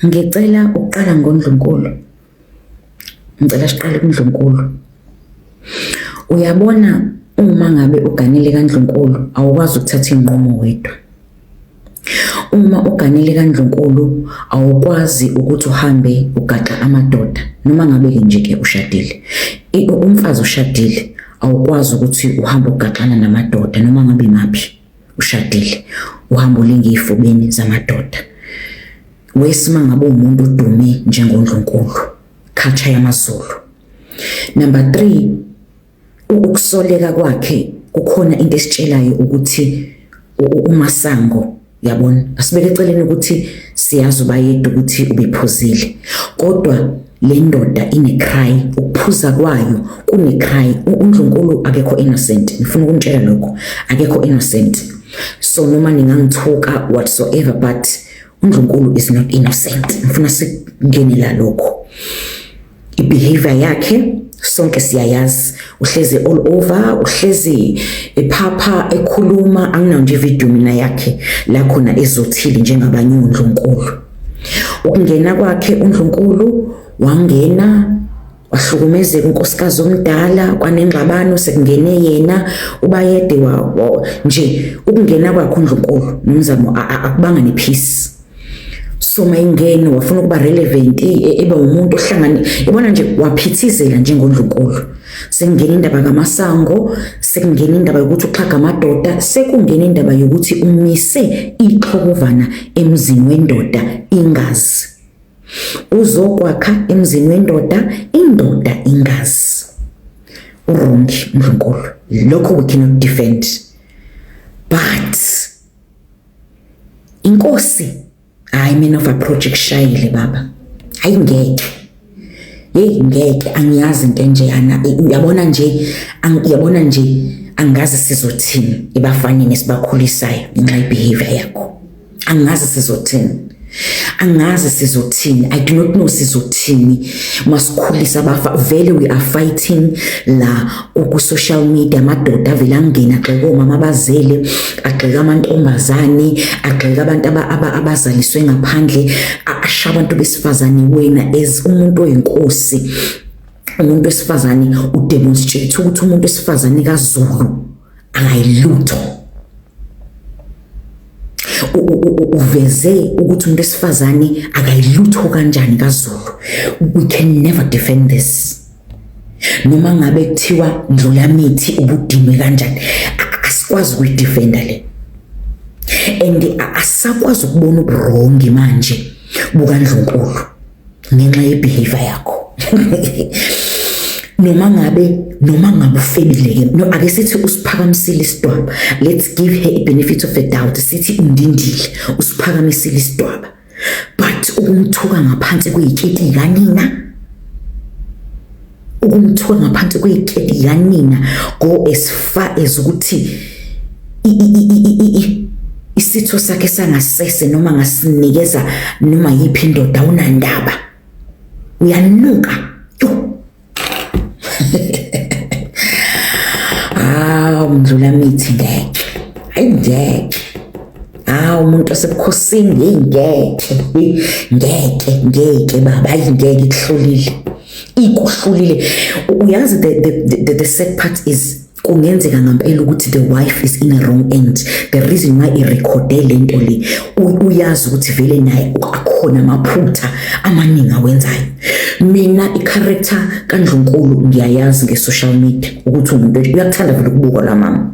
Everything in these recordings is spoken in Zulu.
Ngicela ukuqala ngoNdlunkulu. Ngicela siqale kuNdlunkulu. Uyabona uma ngabe uganile kaNdlunkulu awukwazi ukuthatha iy'nqumo wedwa. Uma uganile kaNdlunkulu awukwazi ukuthi uhambe ugaxa amadoda noma ngabe-ke nje-ke ushadile. Umfazi oshadile awukwazi ukuthi uhambe ugaxana namadoda noma ngabe imaphi ushadile uhambe ulinge ey'fubeni zamadoda. Wesima ngabe uwumuntu odume njengoNdlunkulu, culture yamaZulu. Number 3 ukusoleka kwakhe kukhona into esitshelayo ukuthi uMasango yabona asibeke eceleni ukuthi siyazi ubayedwa ukuthi ubephuzile kodwa le ndoda ine-cry ukuphuza kwayo kune-cry uNdlunkulu akekho innocent ngifuna ukunitshela lokho akekho innocent so noma ningangithuka whatsoever but uNdlunkulu is not innocent ngifuna sikungene la lokho i-behavior yakhe sonke siyayazi uhlezi all over uhlezi ephapha ekhuluma anginayo nje ividiyo mina yakhe la khona ezothile njengabanye uNdlunkulu ukungena kwakhe uNdlunkulu wangena wahlukumezeka unkosikazi omdala kwanengxabano sekungene yena ubayede wa, nje ukungena kwakhe uNdlunkulu nomzamo akubanga nepeace so mayingene wafuna ukuba relevant eba umuntu ohlangane yabona nje waphithizela njengondlunkulu sekungena indaba kaMasango sekungena indaba yokuthi uxhaga amadoda sekungena indaba yokuthi umise ixhokovana emzini wendoda ingazi uzokwakha emzini wendoda indoda ingazi uwrong ndlunkulu lokho we cannot defend but inkosi hayi man of approach kushayile baba hayi ngeke hey ngeke angiyazi into enjeyana uyabona nje uyabona nje angazi sizothini ebafaneni esibakhulisayo ngenxa yebehavior yakho angazi sizothini angazi sizothini i do not know sizothini masikhulisa abafa vele we are fighting la ku-social media amadoda avele angena agxeke omama abazele agxeke amantombazane agxeke abantu abazaliswe ngaphandle asha abantu besifazane wena as umuntu oyinkosi umuntu wesifazane udemonstrate ukuthi umuntu wesifazane kaZulu akayilutho uveze ukuthi umuntu wesifazane akayilutho kanjani kaZulu we can never defend this noma ngabe kuthiwa ndlulamithi ubudinwe kanjani asikwazi ukuyidefenda le and asakwazi ukubona uburongi manje bukaNdlunkulu ngenxa yebehavior yakho noma ngabe noma ngabe ufebile ke no ake sithi usiphakamisile isidwaba let's give her a benefit of the doubt sithi undindile usiphakamisile isidwaba but ukumthuka ngaphansi kweyiketi kanina ukumthuka ngaphansi kweyiketi kanina go as far as ukuthi isitho sakhe sangasese noma ngasinikeza noma yiphi indoda unandaba uyanuka yo ah umdlula mithi ngeke hayi ngeke ah umuntu osebukhosini hey ngeke ngeke ngeke baba hayi ngeke ikuhlulile ikuhlulile uyazi the the the, the sad part is kungenzeka ngempela ukuthi the wife is in a wrong end the reason why irekhode le nto le uyazi ukuthi vele naye akhona amaphutha amaningi awenzayo mina i-character kaNdlunkulu ngiyayazi nge-social media ukuthi umuntu uyakuthanda vele ukubukwa la mama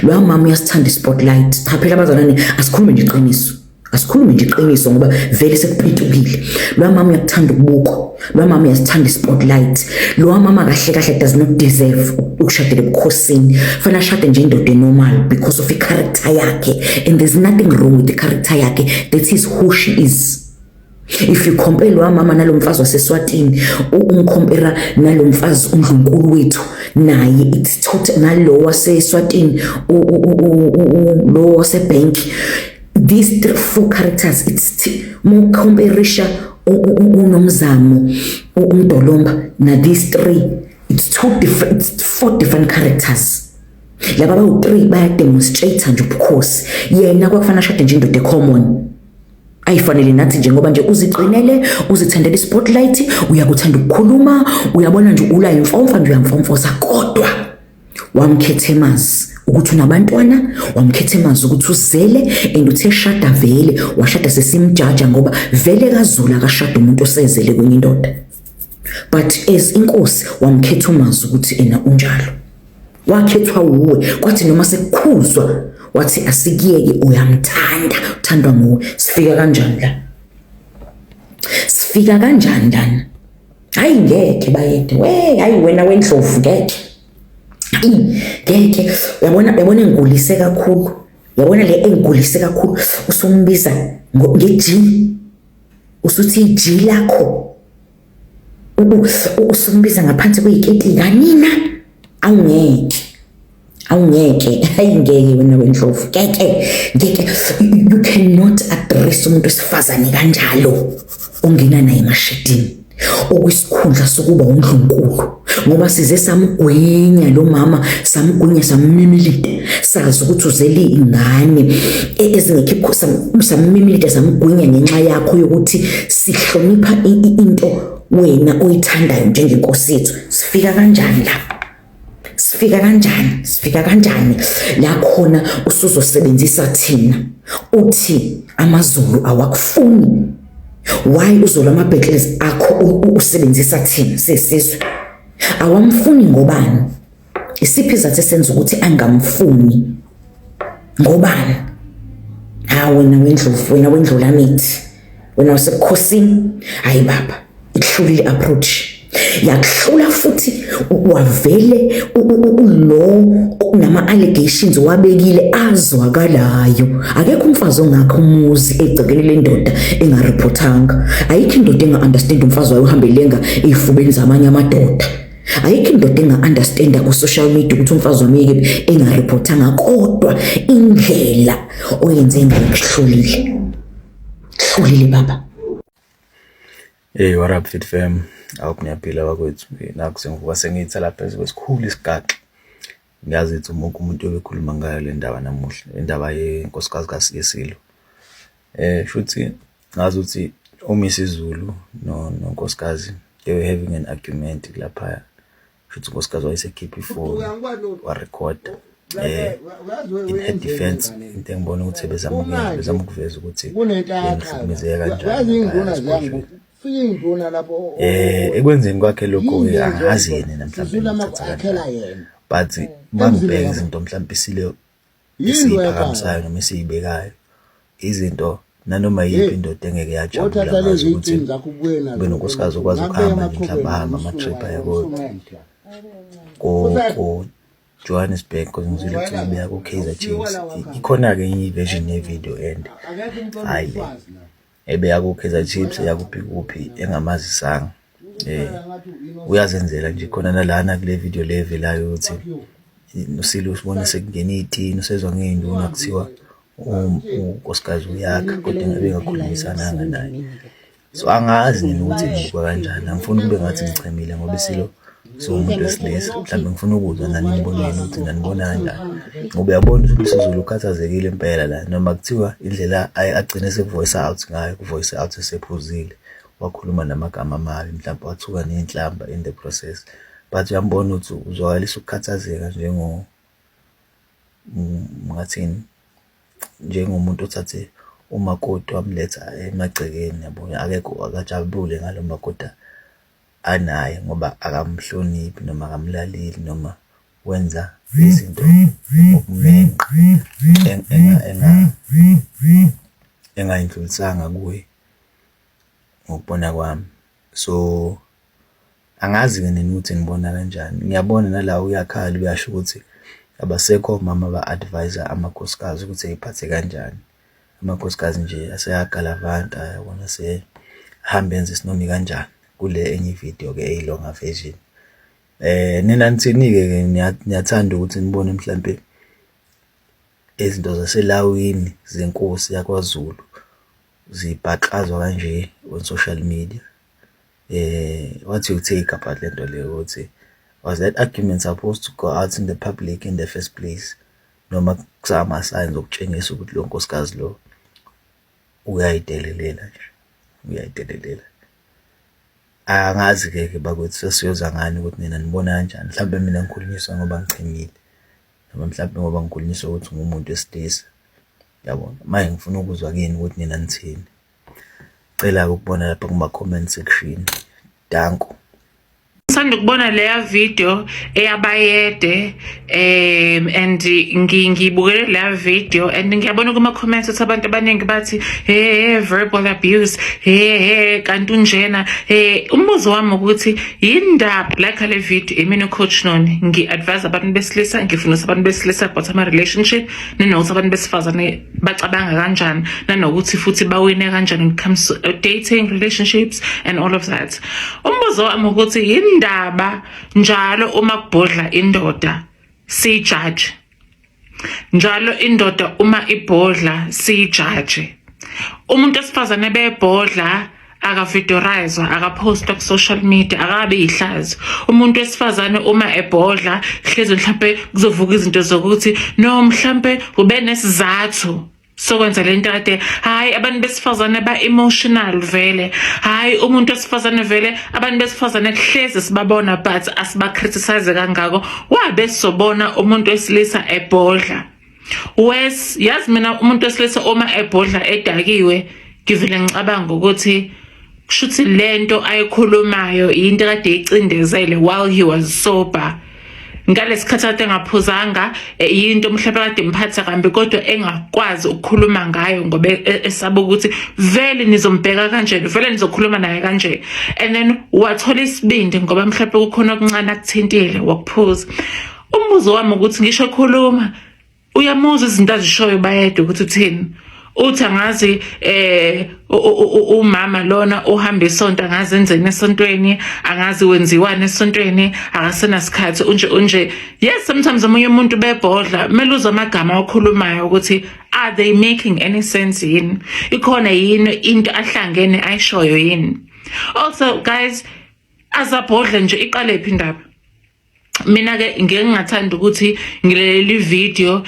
lo mama uyasithanda i-spotlight cha phela abazalwane asikhulume nje iqiniso asikhulume nje iqiniso ngoba vele sekupitukile lo mama uyakuthanda ukubukwa lo mama uyasithanda i-spotlight lo mama kahle kahle does not deserve ukushadela ebukhosini fanele ashade nje indoda enormal because of i-character yakhe and there's nothing wrong with the character yakhe that is who she is if you compare lo mama nalo mfazi waseswatini umcompare nalo mfazi undlunkulu wethu naye it's total nalo waseswatini lo wasebank these three four characters it's mawucomparisha unomzamo umdolomba na these three it's two different it's four different characters laba bawu-three bayademonstrate nje ubukhosi yena kwakufanele ashade nje indoda ecommon. Ayifanele nathi njengoba nje uzigcinele, uzithandela i-spotlight, uyakuthanda ukukhuluma, uyabona nje ula imfomfa nje, uyamfomfosa, kodwa wamkhetha emazi ukuthi unabantwana, wamkhetha emazi ukuthi uzele, and uthe shada vele washada sesimjaja ngoba vele kaZulu akashada umuntu osezele kwenye indoda. But as inkosi wamkhetha umazi ukuthi ena unjalo, wakhethwa wuwe. Kwathi noma sekukhuzwa wathi asikuyeke, uyamthanda, uthandwa nguwe. Sifika kanjani la? Sifika kanjani lana? Hayi ngeke bayede we, hayi wena wendlovu, ngeke ngeke. Uyabona, uyabona engigulise kakhulu, uyabona le engigulise kakhulu, usumbiza nge-G, usuthi i-G lakho, usumbiza ngaphansi kweyiketi kanina. Awungeke, awungeke, hayi ngeke wena wendlovu, ngeke, ngeke. You cannot address umuntu wesifazane kanjalo ongena naye emashedini, okwisikhundla sokuba undlunkulu, ngoba size samgwinya lo mama, samgwinya, sammimilita, sazi ukuthi uzele ingane ezingekho, sammimilita, samgwinya ngenxa yakho yokuthi sihlonipha into wena oyithandayo njengenkosi yethu. Sifika kanjani la? Sifika kanjani? Sifika kanjani la khona usuzosebenzisa thina, uthi amaZulu awakufuni? Why uzolwa ama-battles akho usebenzisa thina sesizwe? Awamfuni ngobani? Isiphi izathu esenza ukuthi angamfuni? Ngobani? Ha, wena wendlovu, wena wendlulamithi, wena wasebukhosini. Hayi baba, ikuhlulile approach, yakuhlula futhi. Wavele lo nama-allegations wabekile azwakalayo. Akekho umfazi ongakho umuzi egcekeni lendoda engareportanga. Ayikho indoda enga-understand umfazi wayo uhambe lenga ey'fubeni zamanye amadoda. Ayikho indoda enga-understanda ku-social media ukuthi umfazi wami yekephi engareportanga, kodwa indlela oyenze ngayo kuhlulile, kuhlulile baba. Hey, what up, fit fam? Awukho, niyaphila bakwethu? Nakhu sengivuka sengiyithela phezu kwesikhulu isigaxa. Ngiyazi ukuthi wonke umuntu obekhuluma ngayo le ndaba namuhla, indaba yenkosikazi yeSilo. Shuthi ngazi ukuthi uMisuzulu nonkosikazi they were having an argument laphaya. Shuthi unkosikazi wayesekhipha ifoni warekhoda in her defense, into engibona ukuthi bezama ukuyenza, bezama ukuveza ukuthi yena uhlukumezeke kanjani laphaya esigodlweni. Ekwenzeni kwakhe lokho-ke, angazi yena mhlawumbe ngithatha kanjani, but uma ngibheka izinto mhlawumbe isilo esiyiphakamisayo noma esiyibekayo, izinto nanoma yiphi indoda engeke yajabula ngazo, ukuthi ube nonkosikazi okwazi ukuhamba nje, mhlawumbe ahambe ama-trip aye ko-Johannesburg, cause ngizwile kuthiwa beya ko-Kaizer Chiefs. Ikhona-ke enye i-version ye-video and hhayi le ebeya ko-Kaizer Chiefs, eya kuphi kuphi engamazisanga. Uyazenzela nje khona nalana kule video le evelayo ukuthi uSilo usibone sekungena iy'tini, usezwa ngey'nduna kuthiwa unkosikazi uyakha, kodwa engabe engakhulumisananga naye. So angazi nina ukuthi ngibuka kanjani, angifuni kube ngathi ngichemile ngoba iSilo siwumuntu wesilisa. Mhlawumbe ngifuna ukuzwa nani imibono yenu ukuthi nanibona kanjani, ngoba uyabona ukuthi uMisuzulu ukhathazekile impela la, noma kuthiwa indlela agcine seku-voice out ngayo, ku-voice out esephuzile, wakhuluma namagama amabi, mhlawumbe wathuka ney'nhlamba in the process, but uyambona ukuthi uzwakalisa ukukhathazeka njengo ngathini, njengomuntu othathe umakoti wamletha emagcekeni, yabo. Akekho, akajabule ngalo makoti anaye ngoba akamhloniphi noma akamlaleli noma wenza izinto ngobumenqe engayindlulisanga kuye ngokubona kwami. So angazi-ke nina ukuthi nibona kanjani. Ngiyabona nala uyakhala, uyasho ukuthi abasekho omama aba-advise-a amakhosikazi ukuthi ey'phathe kanjani. Amakhosikazi nje aseyagalavanta, yabona, sehamba enza isinoma ikanjani kule enye ividiyo-ke eyi-longer version. Nina nithini-ke ke? Niyathanda ukuthi nibone mhlampe izinto zaselawini zenkosi yakwaZulu zibhaklazwa kanje on social media? What's your take about le nto leyo, ukuthi was that argument supposed to go out in the public in the first place, noma kusama-signs okutshengisa ukuthi lo nkosikazi lo Uyayidelelela nje, uyayidelelela. Angazi-ke ke bakwethu sesiyoza ngani ukuthi nina nibona kanjani, mhlawumbe mina ngikhulunyiswa ngoba ngichemile noma mhlawumbe ngoba ngikhulunyiswa ukuthi ngiwumuntu wesilisa, yabona. Manje ngifuna ukuzwa kini ukuthi nina nithini. Cela-ke ukubona lapha kuma-comment section. Danko. Ngisanda ukubona leya video eyaBayede and ngibukele leya video and ngiyabona kuma comments ukuthi abantu abaningi bathi, "Hey, verbal abuse, hey, hey, kanti unjena." Umbuzo wami ukuthi yindaba like le video. Imina Coach Noni, ngi-advise abantu besilisa, ngifundisa abantu besilisa about ama relationship nanokuthi abantu besifazane bacabanga kanjani nanokuthi futhi bawine kanjani when it comes to dating, relationships and all of that. Umbuzo wami ukuthi yindaba njalo uma kubhodla indoda siyijaje, njalo indoda uma ibhodla siyijaje, umuntu esifazane bebhodla akavideorizwa, akapostwa ku-social media, akabe yihlazo. Umuntu wesifazane uma ebhodla hlezi mhlampe kuzovuka izinto zokuthi no, mhlampe ube nesizathu sokwenza lento kade. Hayi, abantu besifazane ba-emotional vele. Hayi, umuntu wesifazane vele, abantu besifazane kuhlezi sibabona but asiba-criticize kangako. Wabe sizobona umuntu wesilisa ebhodla wes yazi mina umuntu wesilisa uma ebhodla edakiwe, ngivele ngicabanga ukuthi kushuthi lento ayikhulumayo into kade icindezele while he was sober, ngalesikhathi kade engaphuzanga, yinto mhlawumbe kade imphatha kambi kodwa engakwazi ukukhuluma ngayo ngoba esaba ukuthi vele nizombheka kanjeni, vele nizokhuluma naye kanje, and then wathola isibindi ngoba mhlawumbe kukhona okuncane akuthintile wakuphuza. Umbuzo wami ukuthi ngisho ekhuluma uyamuzwa izinto azishoyo Bayede ukuthi uthini, uthi angazi umama lona uhamba isonto, angazi enzeni esontweni, angazi wenziwani esontweni, akasenasikhathi, unje unje. Yes, sometimes omunye umuntu bebhodla kumele uzwe amagama awakhulumayo ukuthi are they making any sense yini, ikhona yini into ahlangene ayishoyo yini. Also guys, azabhodla nje, iqale phi indaba? Mina ke ngeke ngingathanda ukuthi ngilalele ivideo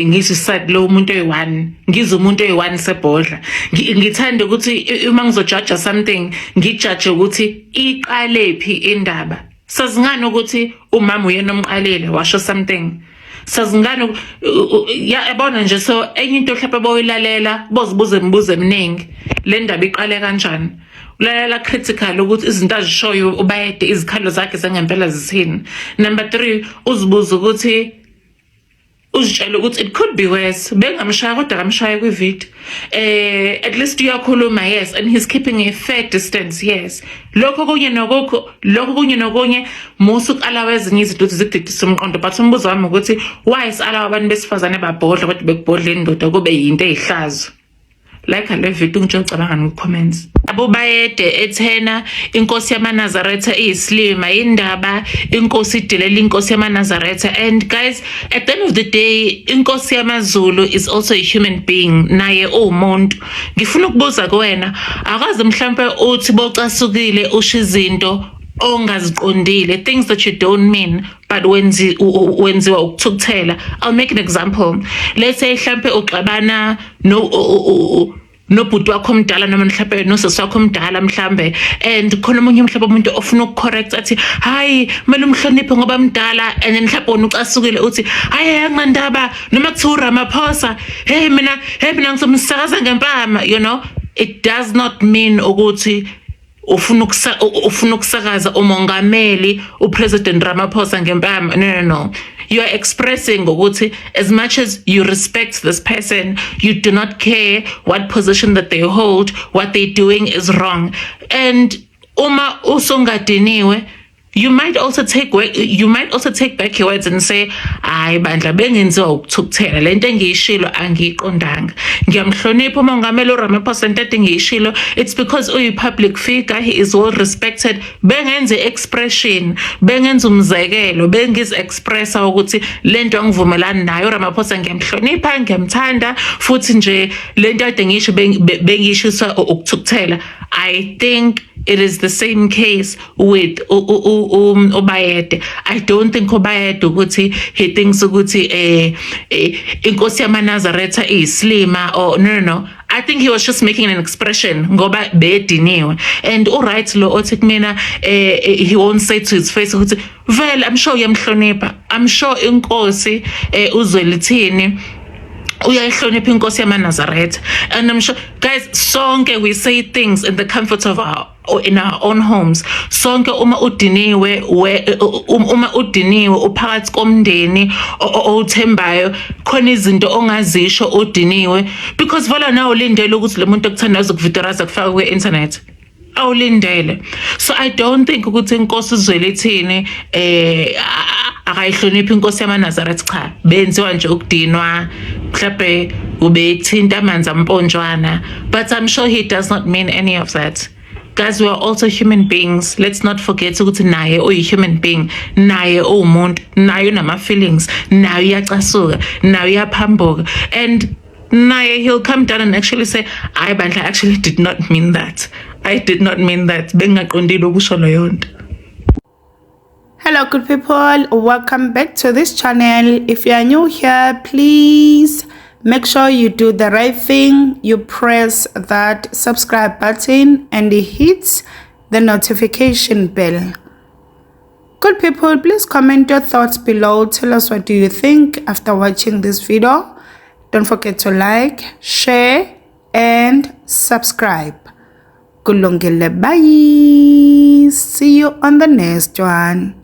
ngizwe side lo umuntu oyi-one, ngizwe umuntu oyi-one sebhodla. Ngithanda ukuthi uma ngizojaja something ngijaje ukuthi iqale phi indaba. Sazingani ukuthi umama uyena omqalile washo something, sazingani yabona nje. So enye into mhlawumbe boyilalela bozibuza imibuzo eminingi, le ndaba iqale kanjani, ulalela critical ukuthi izinto azishoyo uBayede, izikhalo zakhe zangempela zithini. Number 3, uzibuza ukuthi uzitshele ukuthi it could be worse, bengamshaya kodwa kamshaya kwivideo, at least uyakhuluma, yes, and he's keeping a fair distance, yes. Lokho kunye nokukho, lokho kunye nokunye, musu uku-allow ezinye izinto ukuthi zikudidise umqondo. But umbuzo wami ukuthi why si-allow abantu besifazane babhodla kodwa bekubhodla indoda kube yinto eyihlazo? Like le video, ngitshela ucabanga ku-comments. AboBayede ethena inkosi yamaNazaretha iyisilima, indaba inkosi idelela inkosi yamaNazaretha. And guys, at the end of the day, inkosi yamaZulu is also a human being, naye uwumuntu. Ngifuna ukubuza kuwena, akaze mhlampe uthi bocasukile usho izinto ongaziqondile, things that you don't mean, but wenziwa ukuthukuthela? I'll make an example. Let's say mhlampe uxabana no nobhuti wakho omdala noma mhlampe nosisi wakho omdala mhlambe, and khona omunye mhlambe umuntu ofuna ukucorrect athi, "Hayi, kumele umhloniphe ngoba mdala," and then mhlambe wona ucasukile uthi, "Hayi, anginandaba noma kuthiwa uRamaphosa, hey mina, hey mina ngizomsakaza ngempama." It does not mean ukuthi ufuna ukusakaza umongameli uPresident Ramaphosa ngempama. No, no, no, you are expressing ukuthi as much as you respect this person, you do not care what position that they hold, what they're doing is wrong. And uma usungadiniwe, you might also take back your words and say, "Hayi bandla, bengenziwa ukuthukuthela, lento engiyishilo angiyiqondanga. Ngiyamhlonipha umongameli uRamaphosa, lento ade ngiyishilo, it's because uyi-public figure, he is well respected, bengenze expression, bengenza umzekelo, bengizi-expressa ukuthi lento angivumelani nayo. uRamaphosa ngiyamhlonipha, ngiyamthanda futhi nje, lento ade ngisho bengiyishiswa ukuthukuthela." I think it is the same case with uBayede, I don't think uBayede ukuthi he thinks ukuthi inkosi yamaNazaretha iyislima or no. I think he was just making an expression ngoba bediniwe. And uright lo othi kumina he won't say to his face ukuthi vele, I'm sure uyamhlonipha. I'm sure inkosi uZwelithini uyayihlonipha inkosi yamaNazaretha. And I'm sure, guys, sonke we say things in the comfort of our or in our own homes. Sonke uma udiniwe, uma udiniwe uphakathi komndeni owuthembayo, khona izinto ongazisho udiniwe, because vele nawe ulindele ukuthi lo muntu okuthanda azokuvideraza kufaka kwi-internet, awulindele. So I don't think ukuthi inkosi uZwelithini akayihloniphi inkosi yamaNazaretha. Cha, benziwa nje ukudinwa, mhlawumbe ubethinta amanzi amponjwana, but I'm sure he does not mean any of that. Guys, we are also human beings. Let's not forget ukuthi naye uyi-human being, naye uwumuntu, naye unama-feelings, naye uyacasuka, naye uyaphambuka, and naye he'll come down and actually say, "I bandla, actually did not mean that. I did not mean that. Bengingaqondile ukusho leyo nto." Hello, good people. Welcome back to this channel. If you are new here, please make sure you do the right thing. You press that subscribe button and hit the notification bell. Good people, please comment your thoughts below. Tell us what do you think after watching this video. Don't forget to like, share and subscribe. Kulungile, bye. See you on the next one.